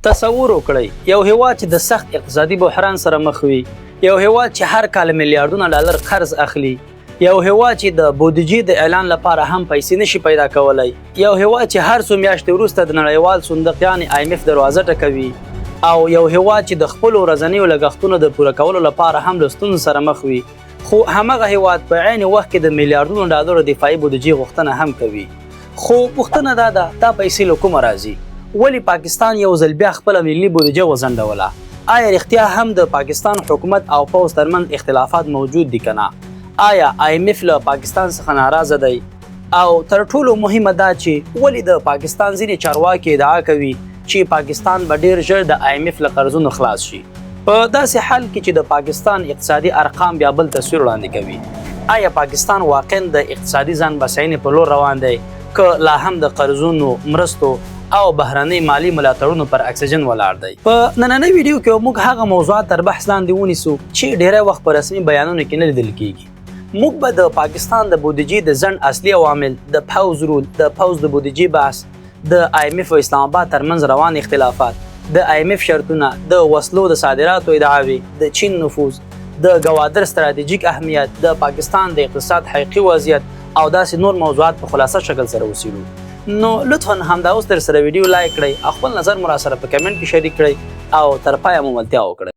تصور وکړئ، یو هیواد چې د سخت اقتصادي بحران سره مخ وي، یو هیواد چې هر کال میلیارډونه ډالر قرض اخلي، یو هیواد چې د بودیجې د اعلان لپاره هم پیسې نشي پیدا کولای، یو هیواد چې هر څو میاشتې وروسته د نړیوال صندوق یعنې آی ایم ایف دروازه ټکوي، او یو هیواد چې د خپلو ورځنیو لګښتونو د پوره کولو لپاره هم له ستونزو سره مخ وي، خو همغه هیواد په عین وخت کې د میلیارډونو ډالرو دفاعي بودیجې غوښتنه هم کوي. خو پوښتنه دا ده، دا پیسې له کومه راځي؟ ولې پاکستان یو ځل بیا خپله ملي بودیجه وځنډوله؟ آیا رښتیا هم د پاکستان حکومت او پوځ ترمنځ اختلافات موجود دي که نه؟ آیا آی ایم ایف له پاکستان څخه ناراضه دی؟ او تر ټولو مهمه دا چې ولې د پاکستان ځینې چارواکي ادعا کوي چې پاکستان به ډیر ژر د آی ایم ایف له قرضونو خلاص شي، په داسې حال کې چې د پاکستان اقتصادي ارقام بیا بل تصویر وړاندې کوي؟ آیا پاکستان واقعا د اقتصادي ځان بساینې په لور روان دی که لا هم د قرضونو، مرستو او بهرنۍ مالي ملاتړونو پر اکسیجن ولاړ دی؟ په نننۍ ویډیو کې موږ هغه موضوعات تر بحث لاندې ونیسو چې ډیری وخت په رسمي بیانونو کې نه لیدل کیږي. موږ به د پاکستان د بودیجې د ځنډ اصلي عوامل، د پوځ رول، د پوځ د بودیجې بحث، د آی ایم ایف او اسلام آباد ترمنځ روان اختلافات، د آی ایم ایف شرطونه، د وسلو د صادراتو ادعاوې، د چین نفوذ، د ګوادر ستراتیژیک اهمیت، د پاکستان د اقتصاد حقیقي وضعیت او داسې نور موضوعات په خلاصه شکل سره وڅېړو. نو لطفا همدا اوس در سره ویډیو لایک کړئ او خپل نظر مو راسره په کمنټ کې شریک کړئ او تر پایه مو ملتیا وکړئ.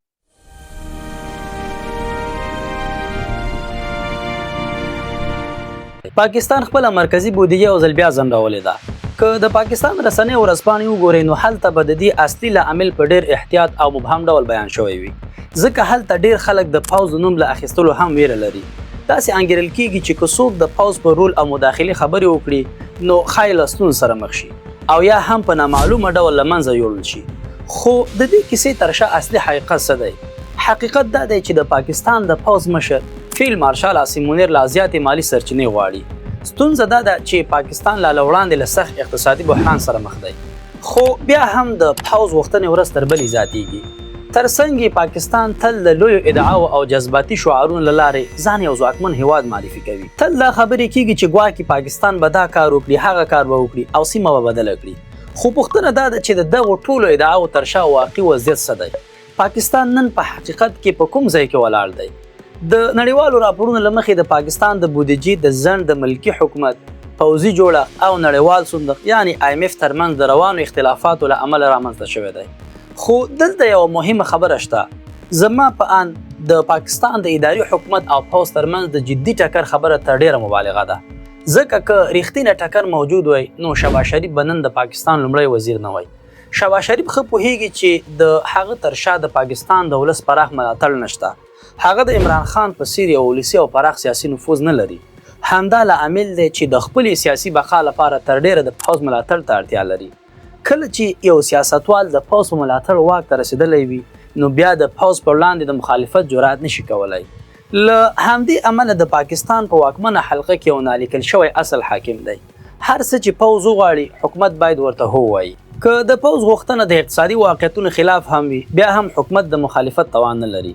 پاکستان خپله مرکزي بودیجه یو ځل بیا ځنډولې ده. که د پاکستان رسنۍ ورځپاڼې وګورئ نو هلته به د دې اصلي لامل په ډېر احتیاط او مبهم ډول بیان شوی وي، ځکه هلته ډېر خلک د پوځ د نوم له اخیستلو هم ویره لري. داسې انګېرل کېږي چې که څوک د پوځ پر رول او مداخلې خبرې وکړي نو ښایي له ستونزو سره مخ شي او یا هم په نامعلومه ډول له منځه یوړل شي. خو د دې کیسې تر شا اصلي حقیقت څه دی؟ حقیقت دا دی چې د پاکستان د پوځ مشر فیلډ مارشال عاصم منیر لا زیاتې مالي سرچینې غواړي. ستونزه دا ده چې پاکستان لا له وړاندې له سخت اقتصادي بحران سره مخ دی، خو بیا هم د پوځ غوښتنې ورځ تر بلې زیاتیږي. ترڅنګ یې پاکستان تل د لویو ادعاو او جذباتي شعارونو له لارې ځان یو ځواکمن هیواد معرفي کوي. تل دا خبرې کیږي چې ګواکې پاکستان به دا کار وکړي، هغه کار به وکړي او سیمه به بدله کړي. خو پوښتنه دا ده چې د دغو ټولو ادعاو تر شا واقعي وضعیت څه دی؟ پاکستان نن په حقیقت کې په کوم ځای کې ولاړ دی؟ د نړیوالو راپورونو له مخې د پاکستان د بودیجې د ځنډ د ملکي حکومت، پوځي جوړښت او نړیوال صندوق یعنې آی ایم ایف ترمنځ د روانو اختلافاتو له امله رامنځته شوی دی. خو دلته یوه مهمه خبره شته. زما په اند د پاکستان د اداري حکومت او پوځ ترمنځ د جدي ټکر خبره تر ډېره مبالغه ده، ځکه که رښتینی ټکر موجود وای نو شهباز شریف به نن د پاکستان لومړی وزیر نه وای. شهباز شریف ښه پوهیږي چې د هغه تر شا د پاکستان د ولس پراخ ملاتړ نشته. هغه د عمران خان په څیر یو ولسي او پراخ سیاسي نفوذ نه لري. همدا لامل دی چې د خپلې سیاسي بقا لپاره تر ډېره د پوځ ملاتړ ته اړتیا لري. کله چې یو سیاستوال د پوځ په ملاتړ واک ته رسېدلی وي نو بیا د پوځ پر وړاندې د مخالفت جرأت نشي کولای. له همدې امله د پاکستان په واکمنه حلقه کې یو نالیکل شوی اصل حاکم دی. هر څه چې پوځ وغواړي حکومت باید ورته هو ووایي. که د پوځ غوښتنه د اقتصادي واقعیتونو خلاف هم وي بیا هم حکومت د مخالفت توان نه لري.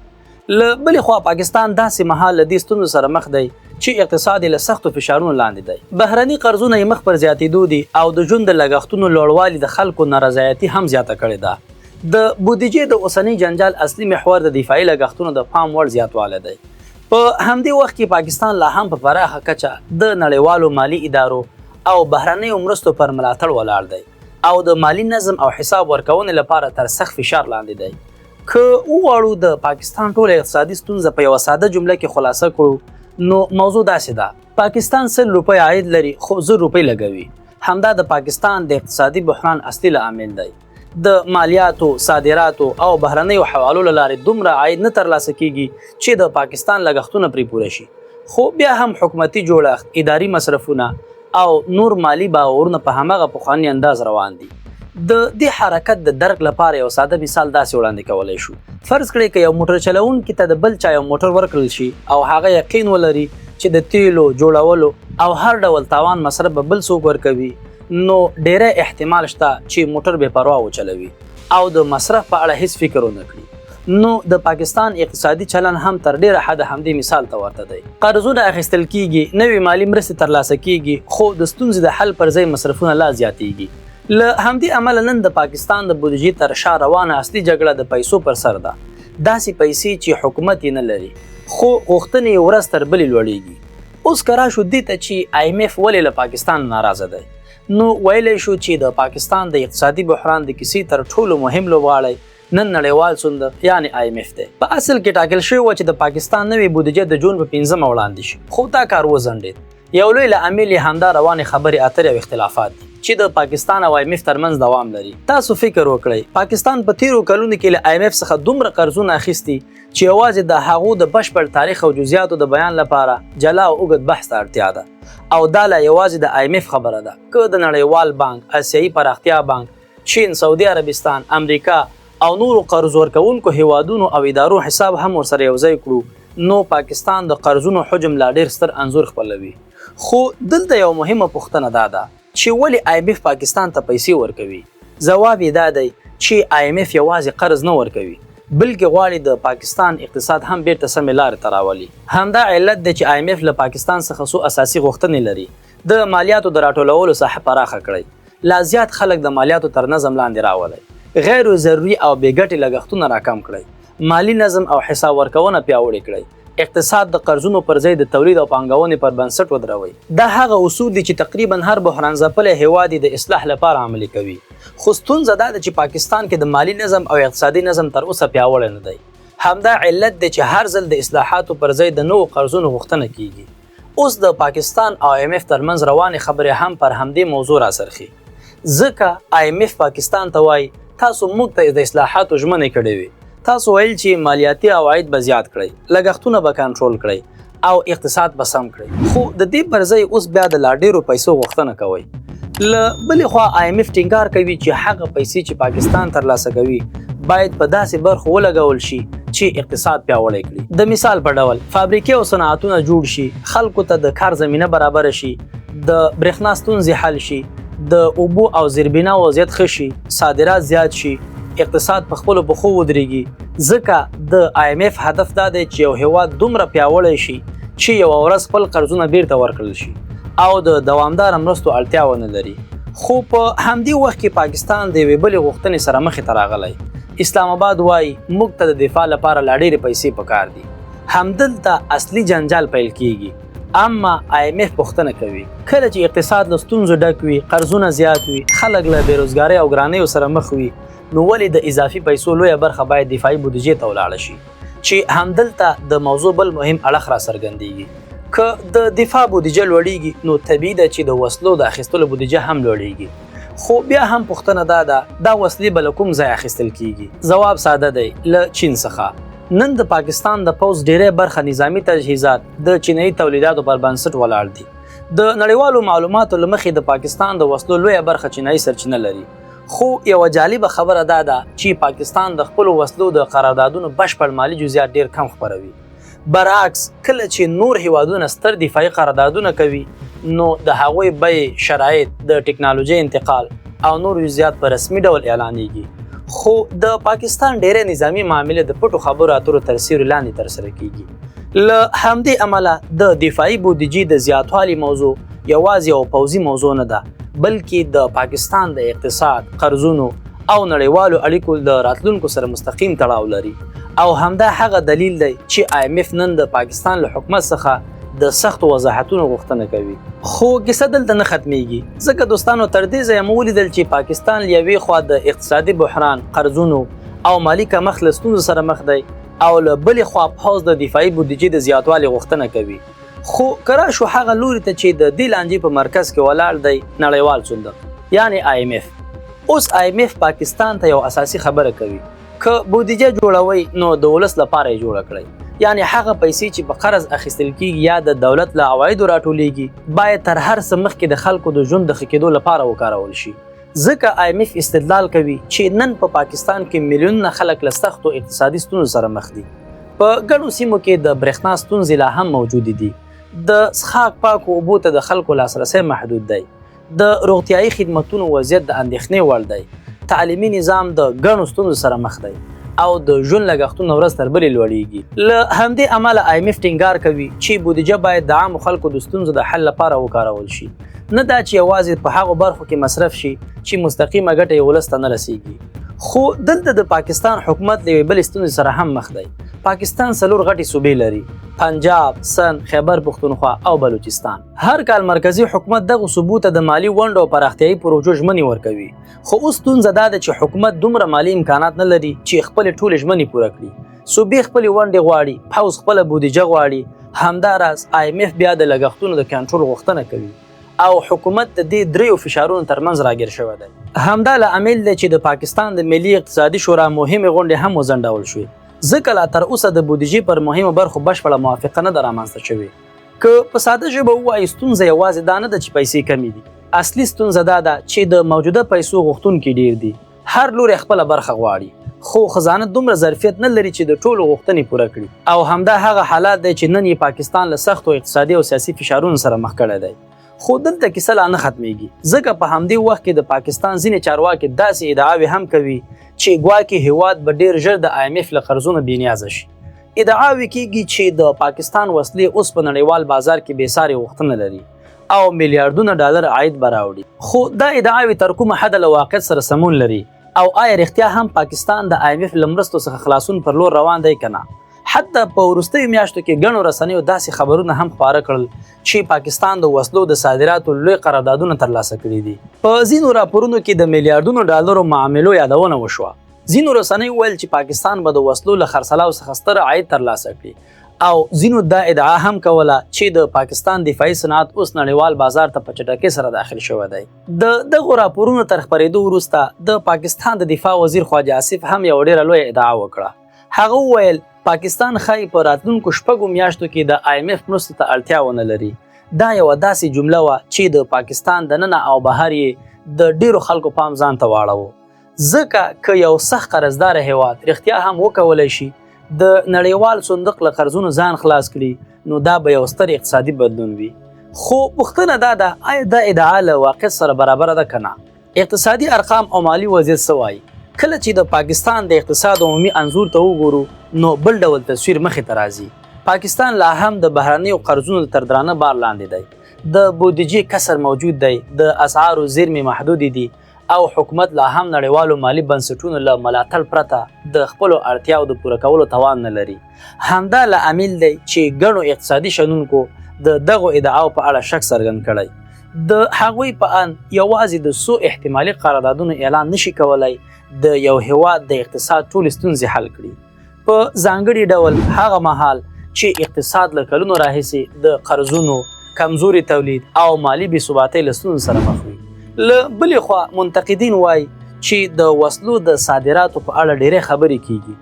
له بلې خوا پاکستان داسې مهال له دې ستونزو سره مخ دی چې اقتصاد یې له سختو فشارونو لاندې دی. بهرني قرضونه یې مخ پر زیاتېدو دي او د ژوند د لګښتونو لوړوالي د خلکو نارضایتي هم زیاته کړې ده. د بودیجې د اوسني جنجال اصلي محور د دفاعي لګښتونو د پام وړ زیاتوالی دی. په همدې وخت کې پاکستان لا هم په پراخه کچه د نړیوالو مالي ادارو او بهرنیو مرستو پر ملاتړ ولاړ دی او د مالي نظم او حساب ورکونې لپاره تر سخت فشار لاندې دی. که وغواړو د پاکستان ټوله اقتصادي ستونزه په یوه ساده جمله کې خلاصه کړو نو موضوع داسې ده: پاکستان 100 روپۍ عاید لري خو 1000 روپۍ لګوي. همدا د پاکستان د اقتصادي بحران اصلي لامل دی. د مالیاتو، صادراتو او بهرنیو حوالو له لارې دومره عاید نه ترلاسه کیږي چې د پاکستان لګښتونه پرې پوره شي، خو بیا هم حکومتي جوړښت، اداري مصرفونه او نور مالي باورونه په هماغه پخواني انداز روان دي. د دې حرکت د درک لپاره یو ساده مثال داسې وړاندې کولای شو. فرض کړئ که یو موټر چلوونکي ته د بل چا یو موټر ورکړل شي او هغه یقین ولري چې د تیلو، جوړولو او هر ډول تاوان مصرف به بل څوک ورکوي، نو ډیری احتمال شته چې موټر بې پروا وچلوي او د مصرف په اړه هیڅ فکر ونه کړي. نو د پاکستان اقتصادي چلن هم تر ډیره حده همدې مثال ته ورته دی. قرضونه اخیستل کیږي، نوې مالي مرستې ترلاسه کیږي، خو د ستونزې د حل پر ځای مصرفونه لا زیاتیږي. له همدې امله نن د پاکستان د بودیجې تر شا روانه اصلي جګړه د پیسو پر سر ده، داسې پیسې چې حکومت یې نه لري، خو غوښتنې یې ورځ تر بلې لوړېږي. اوس که راشو دې ته چې آی ایم ایف ولې له پاکستان ناراضه دی، نو ویلی شو چې د پاکستان د اقتصادي بحران د کیسې تر ټولو مهم لوبغاړی نن نړیوال صندوق یعنی آی ایم ایف دی. په اصل کې ټاکل شوې وه چې د پاکستان نوې بودیجه د جون په 5مه وړاندې شي، خو دا کار وځنډېد. یو لوی لامل یې همدا روانې خبرې اترې او اختلافات دي چې د پاکستان او آی ایم ایف ترمنځ دوام لري. تاسو فکر وکړئ، پاکستان په تیرو کلونو کې له آی ایم ایف څخه دومره قرضونه اخیستي چې یوازې د هغو د بشپړ تاریخ او جزئیاتو د بیان لپاره جلا او اوږد بحث ته اړتیا ده. او دا لا یوازې د آی ایم ایف خبره ده، که د نړیوال بانک، اسیایي پراختیا بانک، چین، سعودي عربستان، امریکا او نورو قرض ورکوونکو هیوادونو او ادارو حساب هم ورسره یو ځای کړو، نو پاکستان د قرضونو حجم لا ډیر ستر انځور خپلوي. خو دلته یو مهمه پوښتنه دا ده چې ولې آی ایم ایف پاکستان ته پیسې ورکوي؟ ځواب یې دا دی چې آی ایم ایف یوازې قرض نه ورکوي، بلکې غواړي د پاکستان اقتصاد هم بیرته سمې لارې ته راولي. همدا علت دی چې آی ایم ایف له پاکستان څخه څو اساسي غوښتنې لري. د مالیاتو د راټولولو ساحه پراخه کړئ، لا زیات خلک د مالیاتو تر نظم لاندې راولئ، غیر ضروري او بې ګټې لګښتونه راکم کړئ، مالي نظم او حساب ورکونه پیاوړې کړئ، اقتصاد د قرضونو پر ځای د تولید او پانګونې پر بنسټ ودروئ. دا هغه اصول دي چې تقریبا هر بحران ځپلی هیواد یې د اصلاح لپاره عملي کوي. خو ستونزه دا ده چې پاکستان کې د مالي نظم او اقتصادي نظم تر اوسه پیاوړی نه دی. همدا علت دی چې هر ځل د اصلاحاتو پر ځای د نوو قرضونو غوښتنه کیږي. اوس د پاکستان او آی ایم ایف ترمنځ روانې خبرې هم پر همدې موضوع راڅرخي، ځکه آی ایم ایف پاکستان ته وایي تاسو موږ ته د اصلاحاتو ژمنې کړې وې، تاسو ویل چې مالیاتي عواید به زیات کړئ، لګښتونه به کنټرول کړئ او اقتصاد به سم کړئ، خو د دې پر ځای اوس بیا د لا ډېرو پیسو غوښتنه کوئ. له بلې خوا آی ایم ایف ټینګار کوي چې هغه پیسې چې پاکستان ترلاسه کوي باید په داسې برخو ولګول شي چې اقتصاد پیاوړی کړي. د مثال په ډول فابریکې او صنعتونه جوړ شي، خلکو ته د کار زمینه برابره شي، د برېښنا ستونزې حل شي، د اوبو او زیربنا وضعیت ښه شي، صادرات زیات شي، اقتصاد په خپلو پښو ودرېږي. ځکه د آی ایم ایف هدف دا دی چې یو هیواد دومره پیاوړی شي چې یوه ورځ خپل قرضونه بیرته ورکړل شي او د دوامداره مرستو اړتیا ونه لري. خو په همدې وخت کې پاکستان د یوې بلې غوښتنې سره مخې ته راغلی. اسلام آباد وایي موږ ته د دفاع لپاره لا ډېرې پیسې پکار دي. همدلته اصلي جنجال پیل کیږي. اما آی ایم ایف پوښتنه کوي، کله چې اقتصاد له ستونزو ډک وي، قرضونه زیات وي، خلک له بېروزګارۍ او ګرانیو سره مخ وي، نو ولې د اضافي پیسو لویه برخه باید دفاعي بودیجې ته ولاړه شي؟ چې همدلته د موضوع بل مهم اړخ را څرګندېږي. که د دفاع بودیجه لوړیږي، نو طبیعي ده چې د وسلو د اخیستلو بودیجه هم لوړیږي. خو بیا هم پوښتنه دا ده، دا وسلې به له کوم ځای اخیستل کیږي؟ ځواب ساده دی، له چین څخه. نن د پاکستان د پوځ ډیری برخه نظامي تجهیزات د چینایي تولیداتو پر بنسټ ولاړ دي. د نړیوالو معلوماتو له مخې د پاکستان د وسلو لویه برخه چینایي سرچینه لري. خو یوه جالبه خبره دا ده چې پاکستان د خپلو وسلو د قراردادونو بشپړ مالي جزئیات ډیر کم خپروي. برعکس کله چې نور هیوادونه ستر دفاعي قراردادونه کوي، نو د هغوی بیې، شرایط، د ټکنالوژۍ انتقال او نور جزئیات په رسمي ډول اعلانیږي. خو د پاکستان ډیری نظامي معاملې د پټو خبرو اترو تر سیوري لاندې ترسره کیږي. له همدې امله د دفاعي بودیجې د زیاتوالي موضوع یوازې یوه پوځي موضوع نه ده، بلکې د پاکستان د اقتصاد، قرضونو او نړیوالو اړیکو د راتلونکو سره مستقیم تړاو لري. او همدا هغه دلیل دی چې آی ایم ایف نن د پاکستان له حکومت څخه د سختو وضاحتونو غوښتنه کوي. خو کیسه دلته نه ختمیږي، ځکه دوستانو تر دې ځایه مو ولیدل چې پاکستان له یوې خوا د اقتصادي بحران، قرضونو او مالي کمښت له ستونزو سره مخ دی او له بلې خوا پوځ د دفاعي بودیجې د زیاتوالي غوښتنه کوي. خو که راشو هغه لوري ته چې د دې لانجې په مرکز کې ولاړ دی، نړیوال صندوق یعنی آی ایم ایف. اوس آی ایم ایف پاکستان ته یو اساسي خبره کوي، که بودیجه جوړوئ نو د ولس لپاره یې جوړه کړئ. یعنی هغه پیسې چې په قرض اخیستل کیږي یا د دولت له عوایدو راټولیږي باید تر هر څه مخکې د خلکو د ژوند د ښه کېدو لپاره وکارول شي. ځکه آی ایم ایف استدلال کوي چې نن په پاکستان کې میلیونونه خلک له سختو اقتصادي ستونزو سره مخ دي. په ګڼو سیمو کې د برېښنا ستونزې لا هم موجودې دي، د څښاک پاکو اوبو ته د خلکو لاسرسی محدود دی، د روغتیایي خدمتونو وضعیت د اندېښنې وړ دی، تعلیمي نظام د ګڼو ستونزو سره مخ دی او د ژوند لګښتونه ورځ تر بلې لوړیږي. له همدې امله آی ایم ایف ټینګار کوي چې بودیجه باید د عامو خلکو د ستونزو د حل لپاره وکارول شي، نه دا چې یوازې په هغو برخو کې مصرف شي چې مستقیمه ګټه یې ولس ته نه رسیږي. خو دلته د پاکستان حکومت له یوې بلې ستونزې سره هم مخ دی. پاکستان څلور غټې صوبې لري: پنجاب، سند، خیبر پښتونخوا او بلوچستان. هر کال مرکزي حکومت دغو صوبو ته د مالي ونډو او پراختیایي پروژو ژمنې ورکوي، خو اوس ستونزه دا ده چې حکومت دومره مالي امکانات نه لري چې خپلې ټولې ژمنې پوره کړي. صوبې خپلې ونډې غواړي، پوځ خپله بودیجه غواړي، همداراز آی ایم اف بیا د لګښتونو د کنټرول غوښتنه کوي او حکومت د دې دریو فشارونو ترمنځ راګیر شوی دی. همدا لامل دی چې د پاکستان د ملي اقتصادي شورا مهمې غونډې هم وځنډول شوې، ځکه لا تر اوسه د بودیجې پر مهمو برخو بشپړه موافقه نه ده رامنځته شوې. که په ساده ژبه ووایو، ستونزه یوازې دا نه ده چې پیسې کمې دي، اصلي ستونزه دا ده چې د موجوده پیسو غوښتونکي ډیر دي. هر لوری خپله برخه غواړي، خو خزانه دومره ظرفیت نه لري چې د ټولو غوښتنې پوره کړي. او همدا هغه حالات دی چې نن یې پاکستان له سختو اقتصادي او سیاسي فشارونو سره مخ کړی دی. خو دلته کیسه لا نه ختمیږي، ځکه په همدې وخت کې د پاکستان ځینې چارواکي داسې ادعاوې هم کوي چې ګواکې هیواد به ډیر ژر د آی ایم اف له قرضونو بې نیازه شي. ادعاوې کیږي چې د پاکستان وسلې اوس په نړیوال بازار کې بې ساري غوښتنه لري او میلیاردونه ډالر عاید به راوړي. خو دا ادعاوې تر کومه حده له واقعیت سره سمون لري او آیا رښتیا هم پاکستان د آی ایم اف له مرستو څخه خلاصون پر لور روان دی که نه؟ حتی په وروستیو میاشتو کې ګڼو رسنیو داسې خبرونه هم خپاره کړل چې پاکستان د وسلو د صادراتو لوی قراردادونه ترلاسه کړي دي. په ځینو راپورونو کې د میلیاردونو ډالرو معاملو یادونه وشوه. ځینو رسنیو ویل چې پاکستان به د وسلو له خرڅلاو څخه ستر عاید ترلاسه کړي او ځینو دا ادعا هم کوله چې د پاکستان دفاعي صنعت اوس نړیوال بازار ته په چټکۍ سره داخل شوی دی. د دغو راپورونو تر خپرېدو وروسته د پاکستان د دفاع وزیر خواجه آصف هم یوه ډېره لویه ادعا وکړه. هغه وویل پاکستان ښايي په راتلونکو شپږو میاشتو کې د آی ایم اف مرستو ته اړتیا ونه لري. دا یوه داسې جمله وه چې د پاکستان دننه او بهر یې د ډېرو خلکو پام ځان ته واړاوه، ځکه که یو سخت قرضدار هیواد رښتیا هم وکولای شي د نړیوال صندوق له قرضونو ځان خلاص کړي، نو دا به یو ستر اقتصادي بدلون وي. خو پوښتنه دا ده، آیا دا ادعا له واقعیت سره برابره ده که نه؟ اقتصادي ارقام او مالي وضعیت څه وایي؟ کله چې د پاکستان د اقتصاد عمومي انځور ته وګورو، نو بل ډول تصویر مخې ته راځي. پاکستان لا هم د بهرنیو قرضونو تر درانه بار لاندې دی، د بودیجې کسر موجود دی، د اسعارو زیرمې محدودې دي او حکومت لا هم نړیوالو مالي بنسټونو له ملاتړ پرته د خپلو اړتیاو د پوره کولو توان نه لري. همدا لامل دی چې ګڼو اقتصادي شنونکو د دغو ادعاو په اړه شک څرګند کړی. د هغوی په اند یوازې د څو احتمالي قراردادونو اعلان نشي کولای د یو هیواد د اقتصاد ټولې ستونزې حل کړي، په ځانګړي ډول هغه مهال چې اقتصاد له کلونو راهیسې د قرضونو، کمزوري تولید او مالي بې ثباتۍ له ستونزو سره مخ وي. له بلې خوا منتقدین وایي چې د وسلو د صادراتو په اړه ډیرې خبرې کیږي،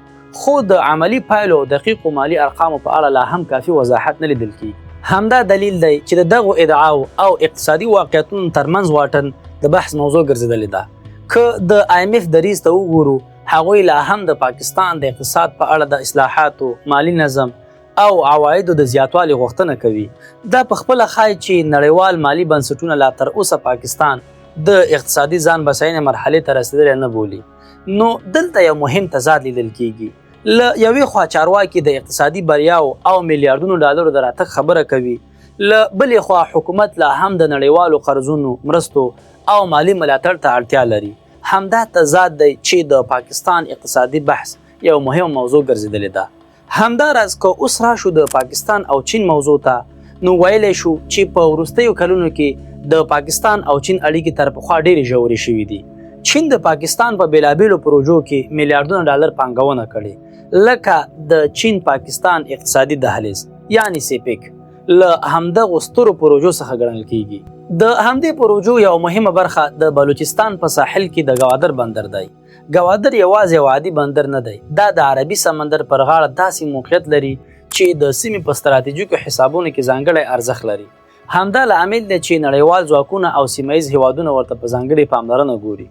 خو د عملي پایلو او دقیقو مالي ارقامو په اړه لا هم کافي وضاحت نه لیدل کیږي. همدا دلیل دی چې د دغو ادعاو او اقتصادي واقعیتونو ترمنځ واټن د بحث موضوع ګرځېدلې ده. که د آی ایم اف دریځ ته وګورو، هغوی لا هم د پاکستان د اقتصاد په اړه د اصلاحاتو، مالي نظم او عوایدو د زیاتوالي غوښتنه کوي. دا په خپله ښایي چې نړیوال مالي بنسټونه لا تر اوسه پاکستان د اقتصادي ځان بساینې مرحلې ته رسېدلی نه بولي. نو دلته یو مهم تضاد لیدل کیږي. له یوې خوا چارواکي د اقتصادي بریاو او میلیاردونو ډالرو د راتګ خبره کوي، له بلې خوا حکومت لا هم د نړیوالو قرضونو، مرستو او مالي ملاتړ ته اړتیا لري. همدا تضاد دی چې د پاکستان اقتصادي بحث یو مهمه موضوع ګرځېدلې ده. همداراز که اوس راشو د پاکستان او چین موضوع ته، نو ویلی شو چې په وروستیو کلونو کې د پاکستان او چین اړیکې تر پخوا ډېرې ژورې شوې دي. چین د پاکستان په بېلابېلو پروژو کې میلیاردونه ډالر پانګونه کړې، لکه د چین پاکستان اقتصادي دهلیز یعنی سیپیک له همدغو سترو پروژو څخه ګڼل کیږي. د همدې پروژو یوه مهمه برخه د بلوچستان په ساحل کې د ګوادر بندر دی. ګوادر یوازې یو عادي بندر نه دی، دا د عربي سمندر پر غاړه داسې موقعیت لري چې د سیمې په ستراتیژیکو حسابونو کې ځانګړی ارزښت لري. همدا لامل دی چې نړیوال ځواکونه او سیمه ییز هیوادونه ورته په ځانګړې پاملرنه ګوري.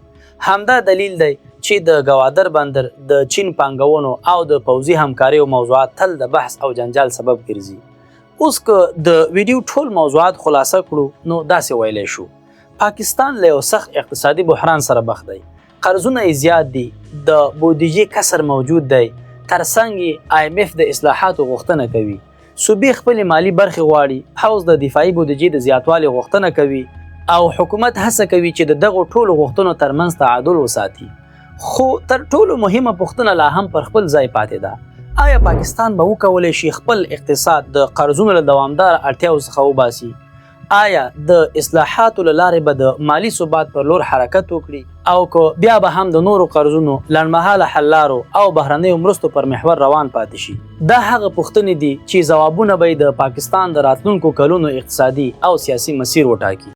همدا دلیل دی چې د ګوادر بندر د چین پانګونو او د پوځي همکاریو موضوعات تل د بحث او جنجال سبب ګرځي. اوس که د ویډیو ټول موضوعات خلاصه کړو، نو داسې ویلی شو: پاکستان له یو سخت اقتصادي بحران سره مخ دی، قرضونه یې زیات دي، د بودیجې کسر موجود دی، ترڅنګ یې آی ایم اف د اصلاحاتو غوښتنه کوي، صوبې خپلې مالي برخې غواړي، پوځ د دفاعي بودیجې د زیاتوالي غوښتنه کوي او حکومت هڅه کوي چې د دغو ټولو غوښتنو ترمنځ تعادل وساتي. خو تر ټولو مهمه پوښتنه لا هم پر خپل ځای پاتې ده: آیا پاکستان به وکولی شي خپل اقتصاد د قرضونو له دوامداره اړتیاو څخه وباسي؟ آیا د اصلاحاتو له لارې به د مالي ثبات پر لور حرکت وکړي، او که بیا به هم د نورو قرضونو، لنډمهاله حللارو او بهرنیو مرستو پر محور روان پاتې شي؟ دا هغه پوښتنې دي چې ځوابونه به یې د پاکستان د راتلونکو کلونو اقتصادي او سیاسي مسیر وټاکي.